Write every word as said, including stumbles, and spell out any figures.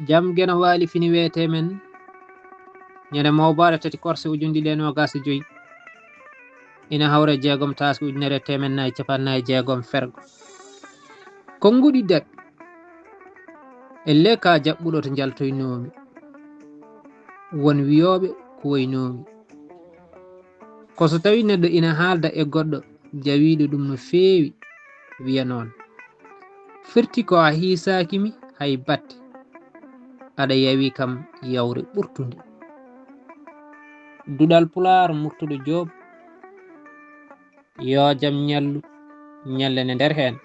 Jam Geno Waali fini weetee men ñande mawbaare tati korse ujunɗe ɗiɗi e noogaas e joy, ina hawra e jeegom taaske ujunere e teemedde nay e capanɗe nay e jeegom fergo. Konnguɗi daɓɓi. Ellee ka jaɓɓuɗo to njaltoynoomi. Won wiyooɓe kuwoynoomi. Ko so tawi neɗɗo ina haalda e goɗɗo jawiiɗo ɗum no feewi, wiya noon. Firti ko a hiisaaki mi hay batte, aɗa yawi kam yawre ɓurtunde. Duɗal Pulaar, Murtuɗo Joob, yo jam ñallu, ñallene nder heen.